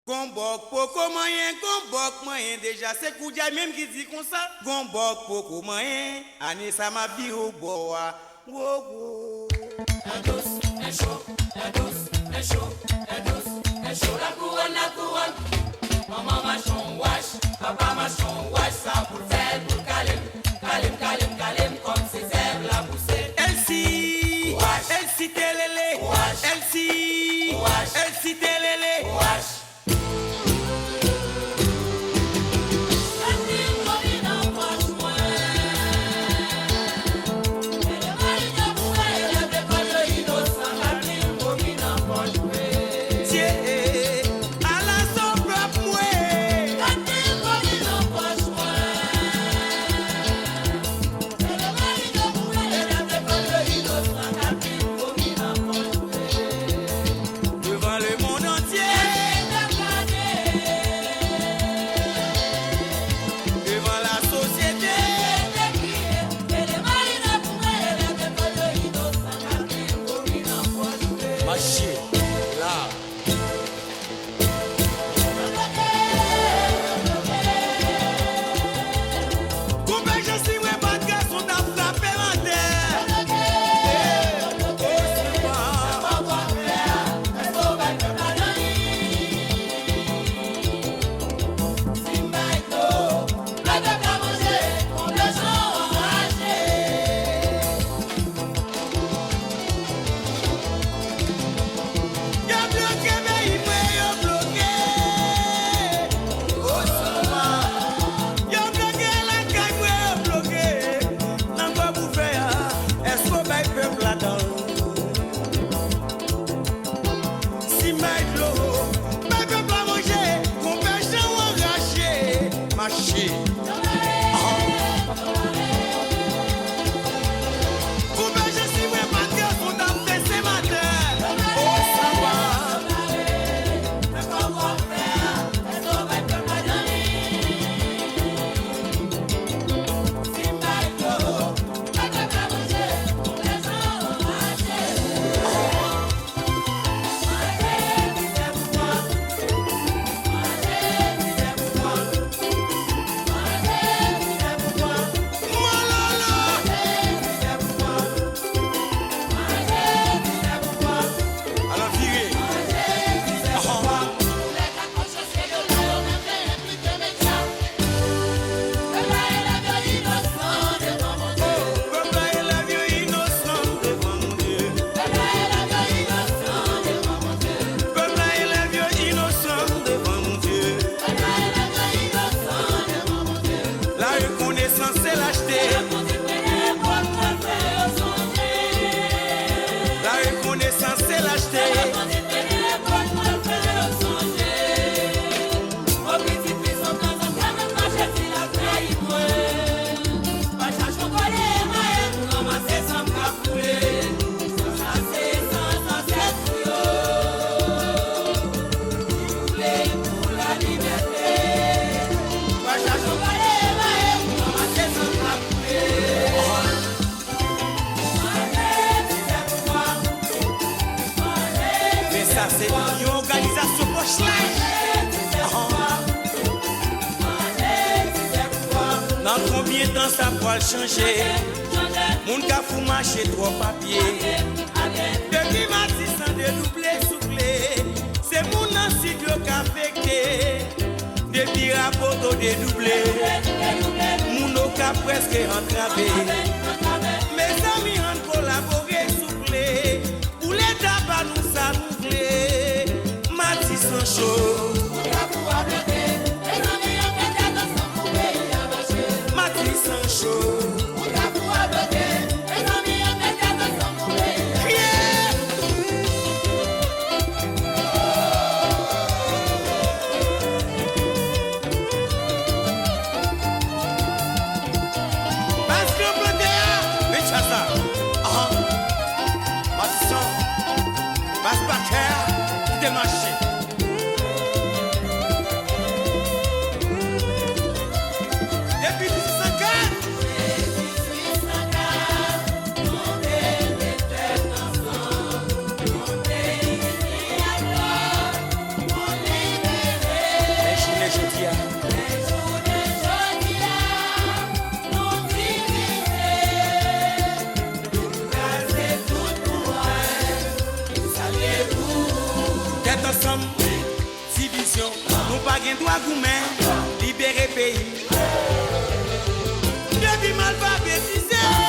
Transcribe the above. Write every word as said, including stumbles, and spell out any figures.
Gon bòk poko manyen, gon bòk manyen deja. Se Koudjay menm ki di konsa. Gon bòk poko manyen, ane sa m ap vire w bò a. Wo, wo. Lè dous, lè cho, lè dous, lè cho, lè dous, lè cho. La kouwòn, la kouwòn. Manman machon wach, papa machon wach, sa pou l fè l, pou l kale m, kale m, kale m, kale m, kòm se zèb la pouse. Elsi, wach. Elsi telele, wach. Elsi, wach. Elsi telele, wach. Devan lemonn antye. Devan lasosyete. Mache la. Konpè Jan, si mwen pa t gason, t ap frape m atè. Yo bloke peyi mwen, yo bloke Osama. Yo bloke lakay mwen, yo bloke nan kò pou fè a. Èske w bay pèp la dan? Si m bay dlo, bay pèp la manje, konpè Jan w anraje. Mache. Konpè Jan, si mwen pa t gason, t ap fese m atè. O, samba. Ala vire. Ahan. Pèp la, elèv yo inosan devan Bondye. Pèp la, elèv yo inosan devan Bondye. La rekonesans se lachte. La rekonesans se lachte. Men sa se yon òganizasyon pòch laj. Nan konbyen tan sa pwal chanje? Moun Kafou mache twò pa pye. Depi Matisan dedouble souple, se moun nan sid yo k afekte. Depi Rapoto dedouble, moun Okap prèske antrave. Mezanmi, ann kolabore souple, pou Leta ba nou sa nou vle. Matisan cho. Matisan cho. Kriye! Baz gran plantè a, men tcha sa. Ahan. Matisan. Baz pa kè a, kite l mache. Divizyon, nou pa gen dwa goumen, libere peyi. Depi m alfabetize,